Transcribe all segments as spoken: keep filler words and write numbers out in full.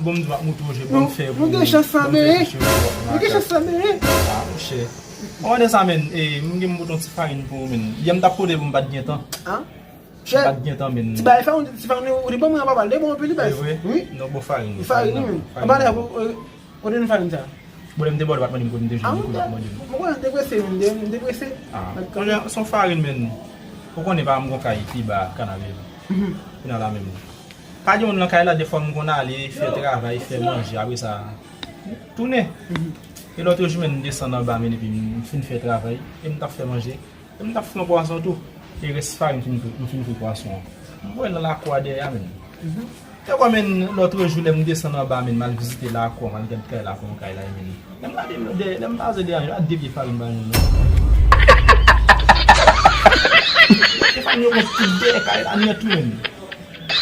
bon, m di w ap moutre w je, bon, m fè pou, nou gen chans sa, men. Nou gen chans sa, men. Ah, monchè. Bon, de sa, men, e, m gen m pote yon ti farin pou ou, men. Yè m t ap pote pou m pa t gen tan. Ah? M pa t gen tan, men. Ti bagay farin, ti farin, ou te ban mwen an papa, li te bon anpil, li baz. E vre? Wi. Non, bon farin. Farin, wi, men. An pa lè, kote nou farin sa? Bon, lè m te bò, l pa t mande m kote m te jwenn li, kote l pa t mande m. Mwen konnen m te prese, men, m te, m te prese. Ah, kounye a, se yon farin, men. Ou konnen pa m gon kay pi ba Kanal Eve. Kounye a la menm. Pa gen moun nan kay la, defwa m konn ale, fè travay, fè manje, apre sa, tounen. E lòt jou, men, m desann anba, men, epi m fin fè travay, e m t ap fè manje. E m t ap fè yon pwason tou. E rès farin m fin fri, m fin fri pwason an. M voye nan lakou a dèyè a, men. Te kwè, men, lòt jou, lè m desann anba, men, m al vizite lakou a, m al gad kay la, kòman kay la ye, men. Lè m gade lòt dèyè, lè m pase dèyè a, yo pa de pye farin ba nou, non. Pye farin yo pran tout dèyè kay la nèt, wi, men.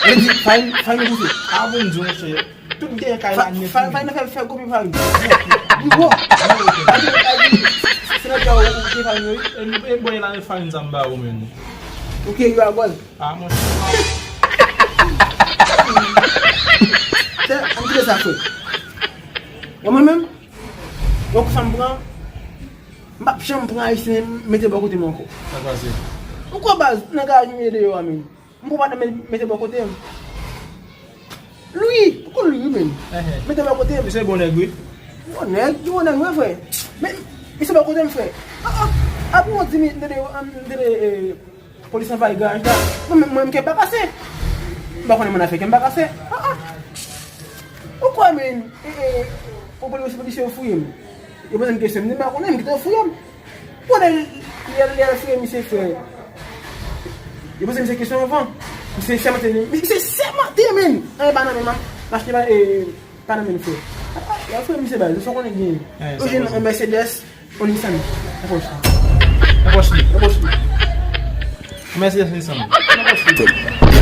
Yo di, farin, farin yo bouse. A, bon, m di w, monchè, tout dèyè kay la nèt, wi, men. Farin nan fè, fè gwo pye farin. Li gwo. Se nan pye a ou pye farin yo, wi. E, e, bòy la, e farin sa m ba ou, men. Ok, you are gone. Ah, monchè. Chè, ann kite sa, frè. E mwen menm, yon kou sa m pran, m p ap janm pran ayisyen mete bò kote m ankò. Sa pase? Ou kwè baz, nan garaj m ye deyò a menm. M pran padan mete bò kote m. Lwi, ou konn Lwi, wi, menm. Mete bò kote m. Misye bon nèg, wi. Bon nèg, bon nèg, wi, frè. Men, misye bò kote m, frè. Ah, ah. Apre yon di minit, m tande, m tande, eh, Polis anvayi garaj la. Mwen, mwen, mwen, m kè pa kase. M pa konnen moun afè kè m pa kase. Ah, ah. Ou kwè, men, e, e, ou polis, polisye yo fouye m. Yo poze m kesyon, m di, m pa konnen, m kite yo fouye m. Konnen, lè, lè, lè fouye misye, frè. Yo poze misye kesyon anvan. Misye sèmante, misye sèmante, men. Anyen pa nan men m, m achte pa, e, pa nan men m, frè. Ah, ah, lè fouye misye baz, sa w konnen genyen. Yo jwenn yon Mercedes, yon Nissan. Nan pòch li. Nan pòch li. Nan pòch li. Yon Mercedes, yon Nissan. Nan pòch li.